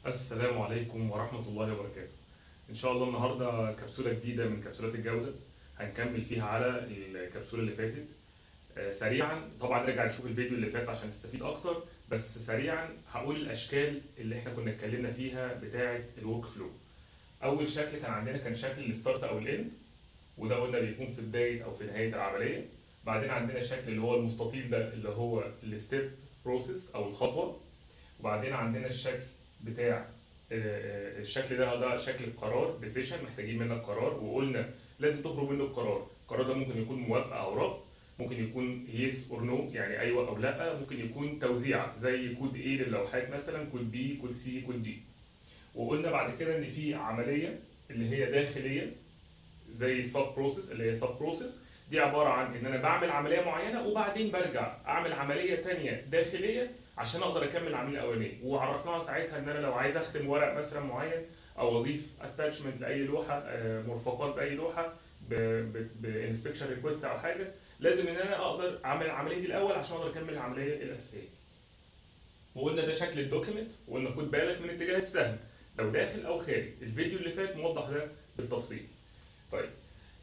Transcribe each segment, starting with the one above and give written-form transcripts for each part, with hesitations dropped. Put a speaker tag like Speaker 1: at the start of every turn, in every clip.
Speaker 1: السلام عليكم ورحمة الله وبركاته. إن شاء الله النهاردة كبسولة جديدة من كبسولات الجودة هنكمل فيها على الكبسولة اللي فاتت. سريعا طبعا نرجع نشوف الفيديو اللي فات عشان نستفيد أكتر، بس سريعا هقول الأشكال اللي احنا كنا اتكلمنا فيها بتاعة ال workflow. أول شكل كان عندنا كان شكل ال start أو ال end، وده قلنا بيكون في بداية أو في نهاية العملية. بعدين عندنا الشكل اللي هو المستطيل ده اللي هو ال step process أو الخطوة. وبعدين عندنا الشكل بتاع الشكل ده شكل القرار، decision، محتاجين منك قرار، وقلنا لازم تخرج منه القرار. القرار ده ممكن يكون موافقة او رفض، ممكن يكون yes or no يعني ايوه او لا، ممكن يكون توزيع زي code A للوحات مثلا، code B، code C، code D. وقلنا بعد كده ان في عملية اللي هي داخلية زي ال sub process، اللي هي sub process دي عبارة عن ان انا بعمل عملية معينة وبعدين برجع اعمل عملية تانية داخلية عشان اقدر اكمل العملية الاولانيه. وعرفناها ساعتها ان انا لو عايز اختم ورق مثلا معين او اضيف attachment لاي لوحه، مرفقات باي لوحة ب inspection request او حاجه، لازم ان انا اقدر اعمل العملية دي الاول عشان اقدر اكمل العملية الاساسيه. وقلنا ده شكل ال document، وقلنا خد بالك من اتجاه السهم لو داخل او خارج. الفيديو اللي فات موضح ده بالتفصيل. طيب،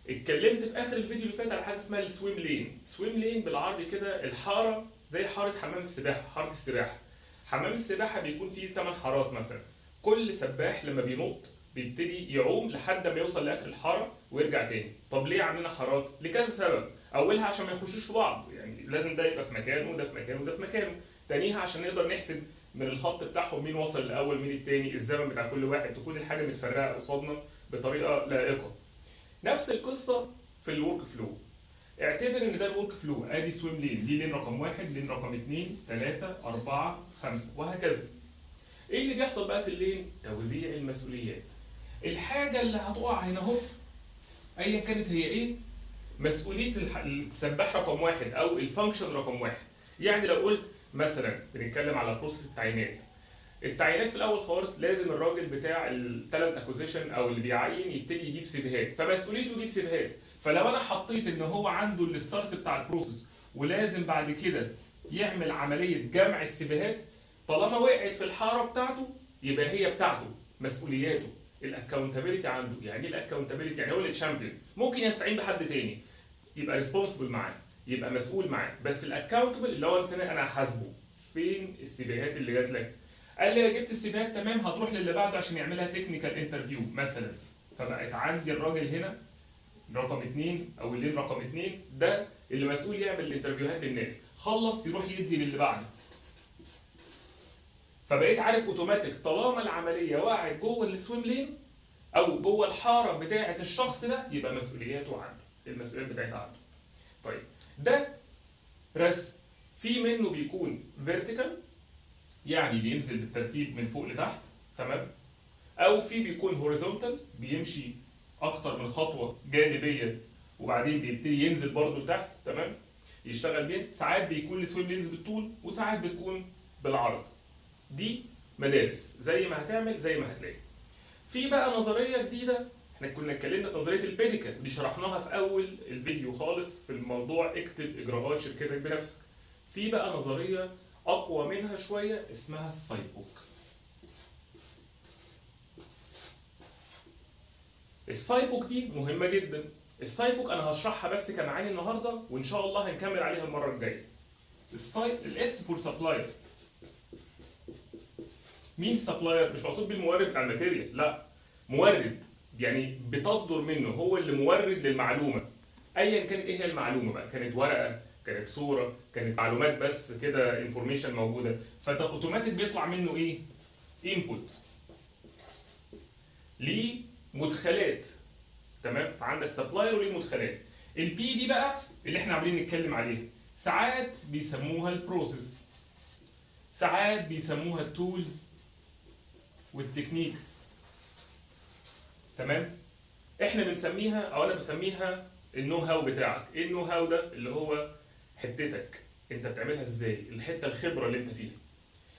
Speaker 1: اتكلمت في اخر الفيديو اللي فات على حاجة اسمها ال swim lane. swim lane بالعربي كده الحاره، زي حارة حمام السباحه. حارة السباحه، حمام السباحة بيكون فيه 8 حارات مثلا، كل سباح لما بينط بيبتدي يعوم لحد ما يوصل لاخر الحارة ويرجع تاني. طب ليه عاملين حارات؟ لكذا سبب، اولها عشان ما يخشوش في بعض، يعني لازم ده يبقى في مكانه وده في مكانه وده في مكانه. تانيها عشان نقدر نحسب من الخط بتاعهم مين وصل الاول مين التاني، الزمن بتاع كل واحد، تكون الحاجة متفرقة قصادنا بطريقة لائقه. نفس القصة في ال workflow. اعتبر ان ده ال workflow، ادي swim lane، دي lane رقم 1، lane رقم 2، 3، 4، 5 وهكذا. ايه اللي بيحصل بقى في ال lane؟ توزيع المسؤوليات. الحاجة اللي هتقع هنا اهو ايا كانت هي ايه، مسؤولية السباح رقم 1 او ال function رقم 1. يعني لو قلت مثلا بنتكلم على process التعيينات، التعيينات في الاول خالص لازم الراجل بتاع ال talent acquisition او اللي بيعين يبتدي يجيب سيفيهات، فمسؤوليته يجيب سيفيهات. فلو انا حطيت ان هو عنده ال start بتاع ال process ولازم بعد كده يعمل عملية جمع السيفيهات، طالما وقعت في الحارة بتاعته يبقى هي بتاعته، مسؤولياته، ال accountability عنده. يعني ايه ال accountability؟ يعني هو اللي champion، ممكن يستعين بحد تاني يبقى responsible معاه، يبقى مسؤول معاه، بس ال accountable اللي هو فين انا هحاسبه، فين السيفيهات اللي جات لك. قال لي انا جبت السيفيهات، تمام، هتروح للي بعده عشان يعملها technical interview مثلا. فبقت عندي الراجل هنا رقم 2 او ال lane رقم 2 ده اللي مسؤول يعمل ال interview هات للناس، خلص يروح يدي للي بعده. فبقيت عارف اوتوماتيك طالما العملية وقعت جوه ال swim lane او جوه الحارة بتاعه الشخص ده يبقى مسؤولياته عنده، المسؤوليات بتاعتها عنده. طيب، ده رسم في منه بيكون vertical، يعني بينزل بالترتيب من فوق لتحت، تمام، او في بيكون horizontal، بيمشي اكتر من خطوة جانبيه وبعدين بيبتدي ينزل برضه لتحت، تمام، يشتغل بيه. ساعات بيكون ال swim lanes بالطول وساعات بتكون بالعرض. دي مدارس، زي ما هتعمل زي ما هتلاقي. في بقى نظرية جديده، احنا كنا اتكلمنا في نظرية ال PDCA، دي شرحناها في اول الفيديو خالص في الموضوع اكتب اجراءات شركتك بنفسك. في بقى نظرية اقوى منها شوية اسمها ال SIPOC. ال SIPOC دي مهمة جدا. ال SIPOC انا هشرحها بس كمعاني النهارده وان شاء الله هنكمل عليها المرة الجاية. ال S for supplier. مين supplier؟ مش مقصود بالمورد بتاع ال material، لا، مورد يعني بتصدر منه، هو اللي مورد للمعلومة ايا كانت ايه هي المعلومة بقى، كانت ورقة، كانت صوره، كانت معلومات بس كده information موجوده، فده اوتوماتيك بيطلع منه ايه؟ input، ليه مدخلات، تمام. فعندك supplier وليه مدخلات. ال P دي بقى اللي احنا عاملين نتكلم عليها، ساعات بيسموها ال process، ساعات بيسموها ال tools وال techniques، تمام. احنا بنسميها او انا بسميها ال know how بتاعك. ايه ال know how ده؟ اللي هو حتتك انت بتعملها ازاي، الحتة الخبرة اللي انت فيها،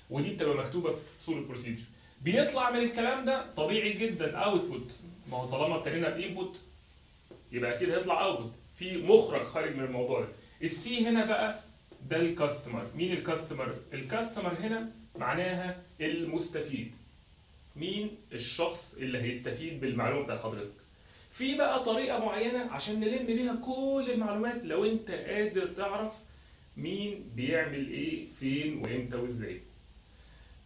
Speaker 1: ودي بتبقى مكتوبة في فصول ال procedure. بيطلع من الكلام ده طبيعي جدا output، ما هو طالما ابتدينا في input يبقى اكيد هيطلع output، في مخرج خارج من الموضوع ده. ال C هنا بقى ده ال customer. مين ال customer؟ ال customer هنا معناها المستفيد. مين الشخص اللي هيستفيد بالمعلومه بتاعت حضرتك. في بقى طريقه معينة عشان نلم بيها كل المعلومات لو انت قادر تعرف مين بيعمل ايه فين وامتى وازاي.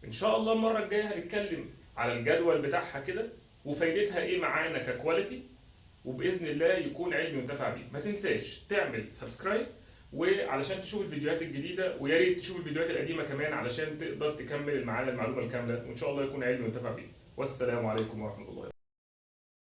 Speaker 1: ان شاء الله المرة الجاية هنتكلم على الجدول بتاعها كده وفايدتها ايه معانا ك quality، وباذن الله يكون علم ينتفع بيه. ما تنساش تعمل subscribe وعلشان تشوف الفيديوهات الجديدة، ويا ريت تشوف الفيديوهات القديمة كمان علشان تقدر تكمل معانا المعلومة الكاملة، وان شاء الله يكون علم ينتفع بيه. والسلام عليكم ورحمة الله وبركاته.